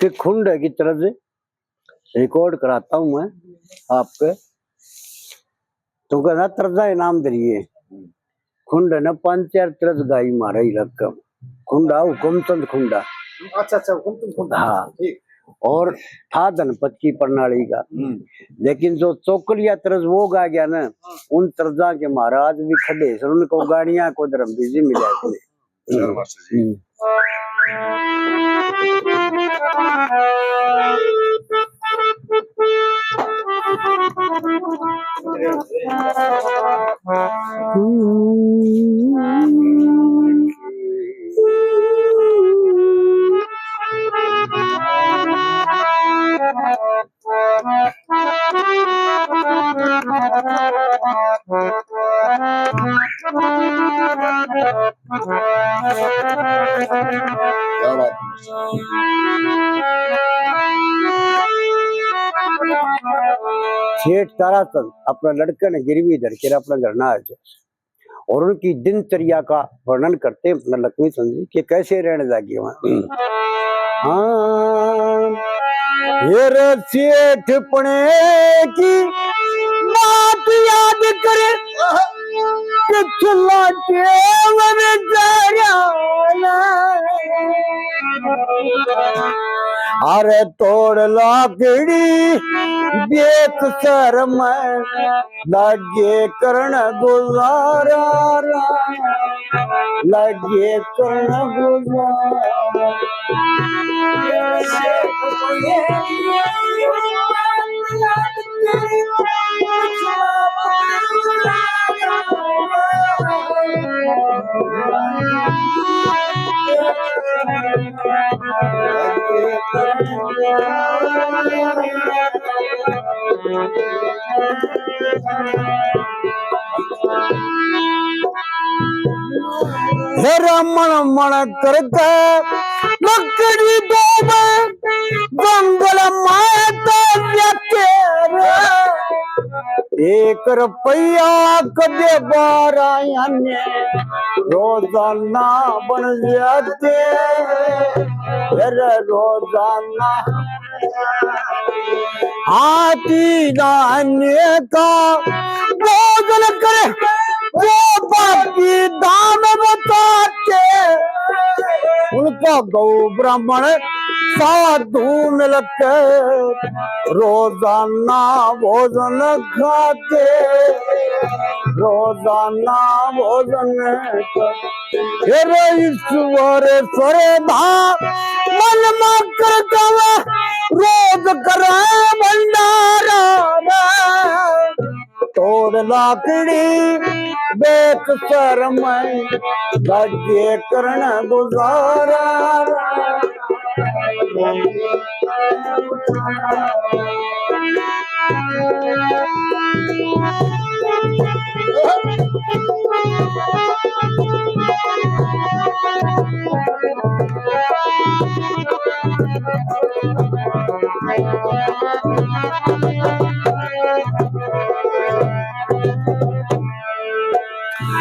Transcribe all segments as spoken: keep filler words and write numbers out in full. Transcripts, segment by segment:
कि खुंड की तरज रिकॉर्ड कराता हूँ मैं आपके। तो कहना तरजा इनाम दरिए। खुंड ने पांच चार तरज गाई मारा इलाका में। खुंडा हुकुमचंद खुंडा। अच्छा, अच्छा, हुकुमचंद खुंडा। हाँ। ठीक। और था धनपत की प्रणाली का। हम्म। लेकिन जो चौकलिया तरज वो गा गया ना, हाँ। उन तरजा के महाराज भी खड़े सर, उनको गाड़ियां को धर्म भी मिला। क्या बात है जी। हम्म। क्या बात है। सेठ ताराचंद अपना लड़का ने गिरवी धर के अपना घर ना आ जाए। और उनकी दिनचर्या का वर्णन करते हैं अपना लक्ष्मी चंद जी कि कैसे रहने लगे वहाँ। हाँ, ये रे सेठ पने की बात याद करे, पिछला टेम बेचारा ना। अरे तोड़ लाकड़ी बेच शहर में, लागे करण गुजारा, लागे करण गुजारा। हे रमण मण करके लकड़ी दो में जंगल में तो व्यक्ति रे। एक रुपया कदे बारह आने रोजाना बन जाते, फिर रोजाना हाथी दाने का भोजन करे, वो बाकी दाम बताते। उनका गौ ब्राह्मण साधु मिलके रोजाना भोजन खाते, रोजाना भोजन खाते। हे रे ईश्वर श्रद्धा मन मा करता हुआ, रोज करे भंडारा रे। तोड़ लाकड़ी बेच शहर में, लागे करण गुजारा।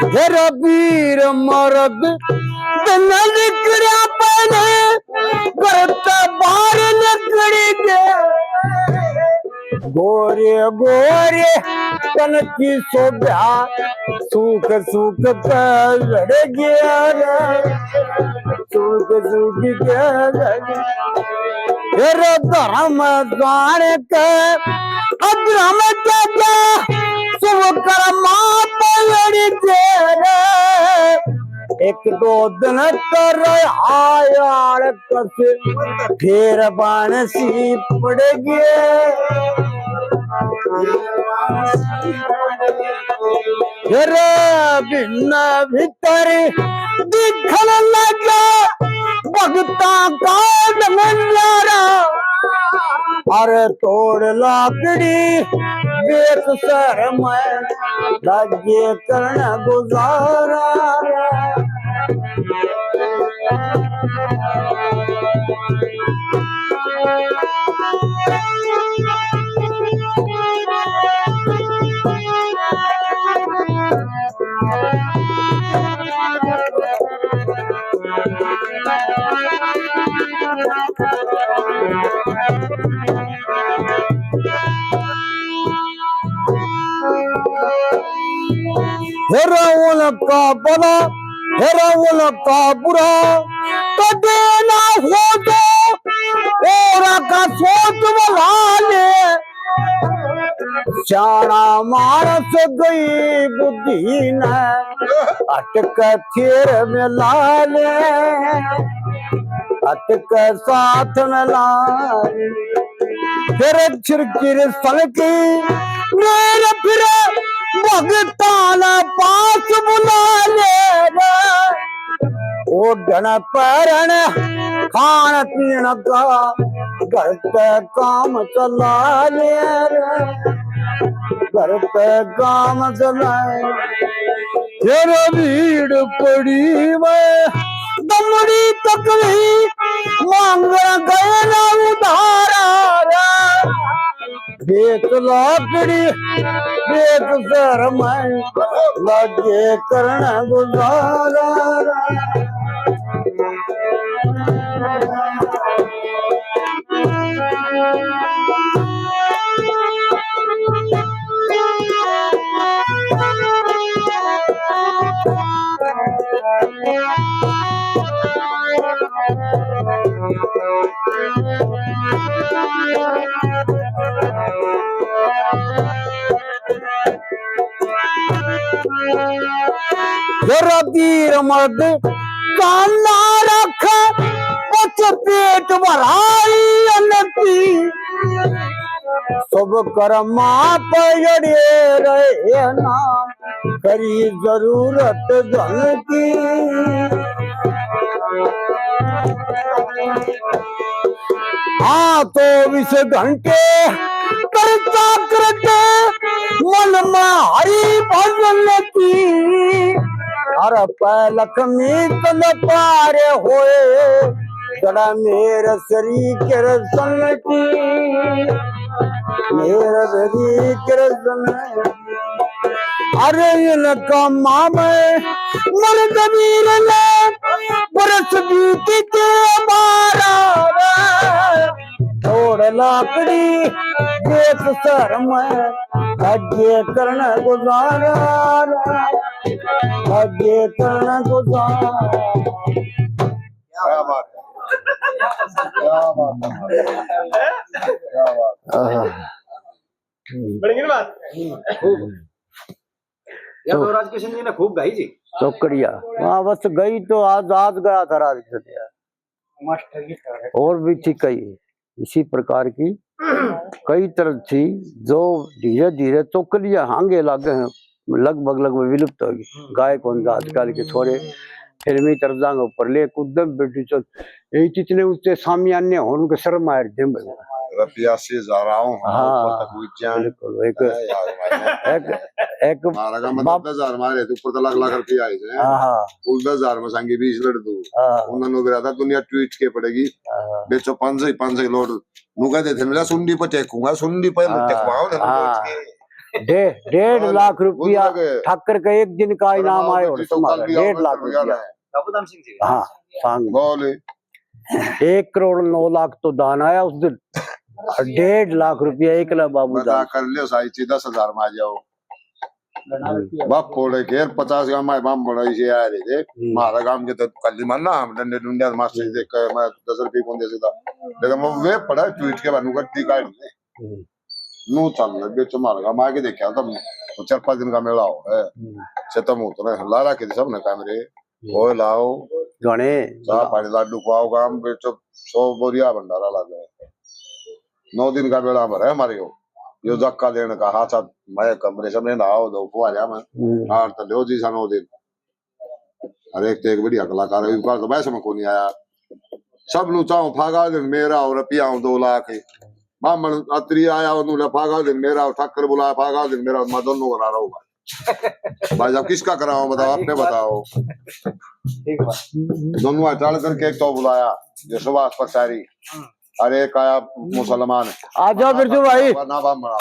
हे रे वीर मर्द, दिन निकलिया पहले, घर ते बाहर निकली गए। गोरे गोरे तन की शोभा, सूख सूख के झड़ गया रे, सूख सूख के झड़ गया। हे रे धर्म जान के अधर्म के जा, शुभ कर्मा पलड़ी दे रे। एक दो दिन कर आयाल कस, फिर बाण सी पड़ गए। फिर भिन्न भीतर दिखन लगा भगता का नजारा। अरे तोड़ लाकड़ी बेच शहर में, लागे करण गुजारा। हेरा उनका भला, हेरा उनका बुरा, कदे ना सोचो, और का सोच भला ले। स्याणा मानस गई बुद्धि न, अटक थेर में ला ले, अटक साथ में ला ले। फिर छिरकिर सलकी मेर फिर भगतान पास बुला ले रे। ओढ़ण पहरण खान पीन का घर पे काम चला ले रे, घर पे काम चला। फिर भीड़ पड़ी मैं दमड़ी तकली मांगण गए ना उधारा रे। बेच लाकड़ी, बेच शहर में, लगे करण गुजारा। जरा तीर मर्द काना रख, बस पेट भराई अनती। सब कर्मा पे अड़े रहे ना, करी जरूरत धन की। हाँ, तो इस घंटे करता करते मन में हरि भजन की। अर पै लक्ष्मी तल पार होए, जड़ा मेर श्री कृष्ण की, मेर श्री कृष्ण। अरे इनका मामे मर्द वीर ने बरस बीत के बारा रे। छोड़ लाकड़ी देख शहर में, लगे करण गुजारा रे, लगे करण गुजारा। क्या बात है, क्या बात है, क्या बात है। आह। बन गई ना बात? खूब। या तो तो राजकिशन जी ने खूब गाई जी। चौकड़िया। हाँ, बस गई तो आज, आज गया था राजकिशन यार। मास्टर की तरह। और भी थी कई इसी प्रकार की कई तरह थी, जो धीरे धीरे चौकड़िया हांगे लागे हैं, लगभग, लगभग विलुप्त होगी। गायक होने आजकल के थोड़े फिल्मी तर्जा के ऊपर ले कूदम बैठी चल, यही इतने ऊंचे सामियाने हो, उनके शर्म आए थे भाई। रुपया से जा रहा हूँ, हाँ, ऊपर तक हुई जान। बिल्कुल, एक, अरे यार भाई। एक, एक हमारा का मतलब बाप दस हजार मारे थे, ऊपर तो लाख लाख रुपया आए थे। हाँ, हाँ। कुल दस हजार में संगी बीस लड़ दो। हाँ। उन्होंने भी रहा था, दुनिया ट्वीट के पड़ेगी। हाँ। बेचो पाँच सौ ही, पाँच सौ ही लोड। नु कहते थे, मेरा सुंडी पर टेकूंगा, सुंडी पर हाँ, टेकवाओ ना, हाँ। लोड के। डे-, डेढ़ हाँ, लाख रुपया उधर के। ठाकर का एक दिन का अरे इनाम हाँ, आया और जी, तो कल भी आओ डेढ़ ना, लाख रुपया। बाबूधाम सिंह जी। हाँ, सांग। बोले। एक करोड़ नौ लाख तो दान आया उस दिन, और डेढ़ लाख रुपया एकला बाबू बता दान। कर लियो साई जी, दस हजार में आ जाओ। बाप पोड़े घेर पचास गांव में बाम बड़ा इसे आ रहे थे। हम्म। म्हारा गांव के तो कल्ली मानना हम डंडे डुंडे मास्टर हम्म। देख के मैं दस रुपये कौन दे सकता। लेकिन वो वे पड़ा ट्वीट के बानू गड्डी काट दे। हम्म। नू चल ले, बेचो मार का, मैं आके देखा तब वो चार पांच दिन का मेला हो है। हम्म। से तम उतरे, ला रखे थे सबने कैमरे, हम्म। ओए लाओ, घणे। चाह पानी लाडू खुआओ, गांव बेचो, सौ बोरिया भंडारा लग गया। नौ दिन का मेला भरे हमारे हो, यो धक्का देने का हाथ साथ, मैं कमरे से मैं नहाओ दो फुहारिया में, हम्म। ठार तो लो जी सा नौ दिन। हर एक तो एक बढ़िया कलाकार है, इनका तो वैसे में कोनी आया। सब नु चाहो फागा दिन मेरा और पिया दो लाख। बामण अत्री आया, उन्होंने फागा दिन मेरा और ठाकर बुलाया, फागा दिन मेरा, मैं दोनों करा रहा हूँ। भाई साहब, किसका कराओ बताओ, आपने बताओ। ठीक बात। दोनों टाल करके एक तो बुलाया, जो सुभाष प्रचारी, हम्म। और एक आया मुसलमान। आ जाओ बिरजू भाई। ना बामण आओ।